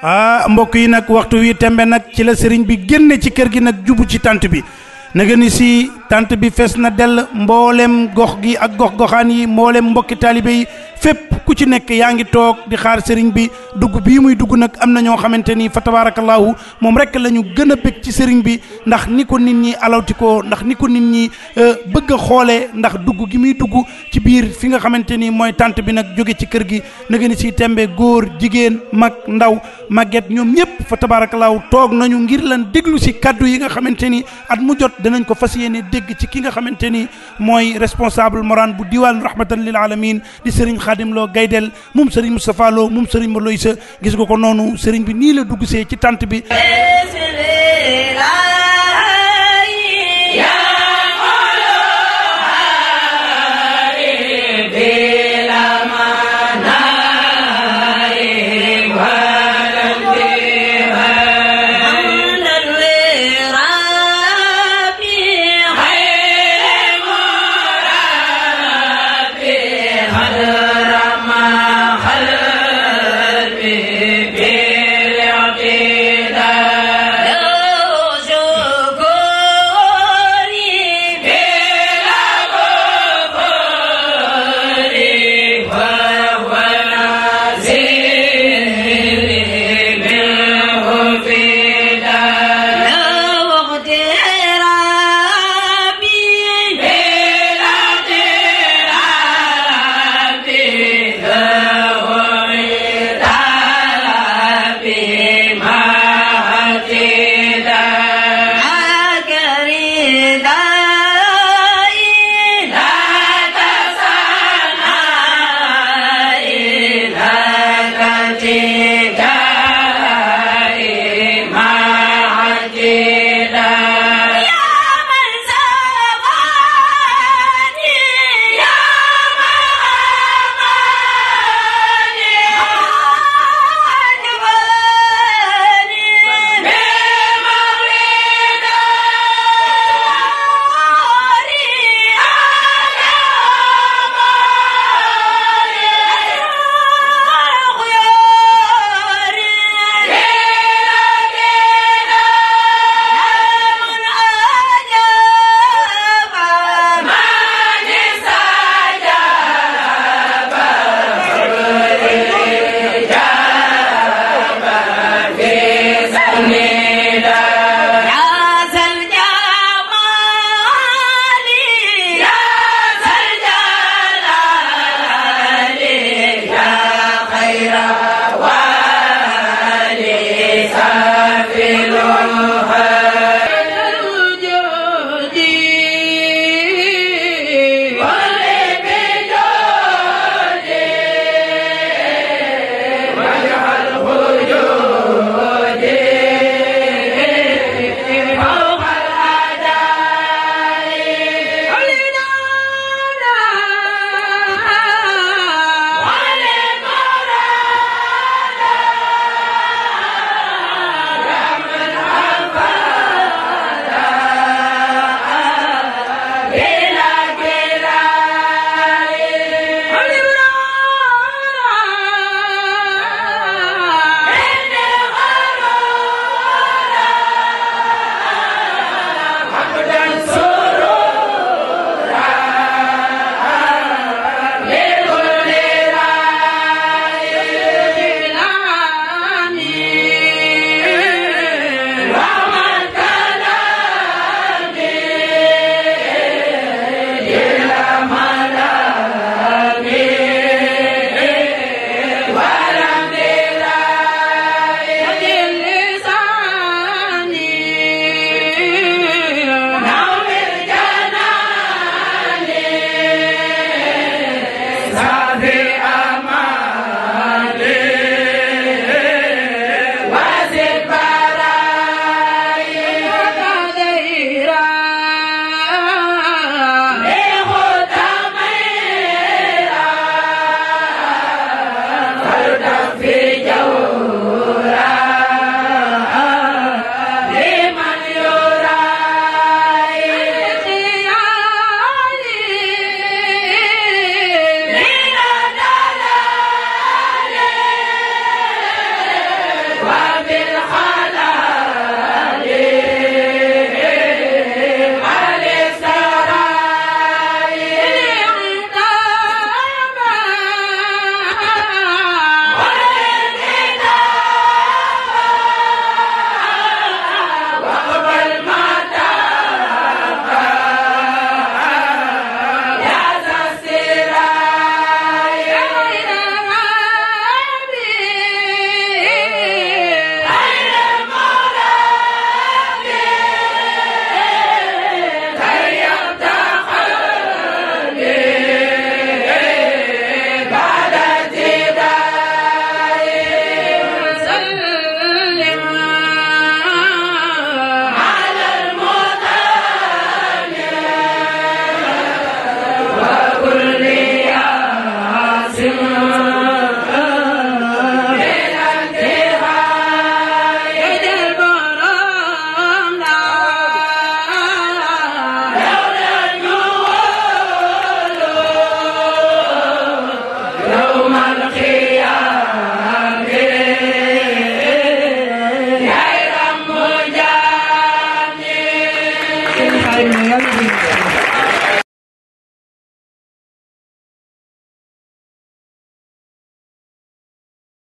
mbokk yi nag waxtu wi tembe nag ci la sëriñ bi génne ci kër gi nag jubu ci tant bi naga ni si tant bi fees na dell mboolem gox gi ak gox-goxaan yi mboolem mbokki taalibe yi fépp ku ci nekk yaa ngi toog di xaar sëriñ bi dugg bii muy dugg nag am na ñoo xamante ni fa tabaarakallaahu moom rek la ñu gën a bég ci sëriñ bi ndax ni ko nit ñi alawtikoo ndax ni ko nit ñi bëgg a xoolee ndax dugg gi muy dugg ci biir fi nga xamante ni mooy tant bi nag jóge ci kër gi naga ni si tembe góor jigéen mag ndaw màgget ñoom ñëpp fa tabaarakallaahu toog nañu ngir lan déglu si kaddu yi nga xamante ni at mu jot danañ ko fas yéene dégg ci ki nga xamante ni mooy responsable moran bu diwaan rahmatan lil alamin di sëriñ Xaadim Lo Gaydel moom sëriñ Moustapha Lo moom sëriñ Maloy sa gis nga ko noonu sëriñ bi nii la dugg see ci tant bi Amen.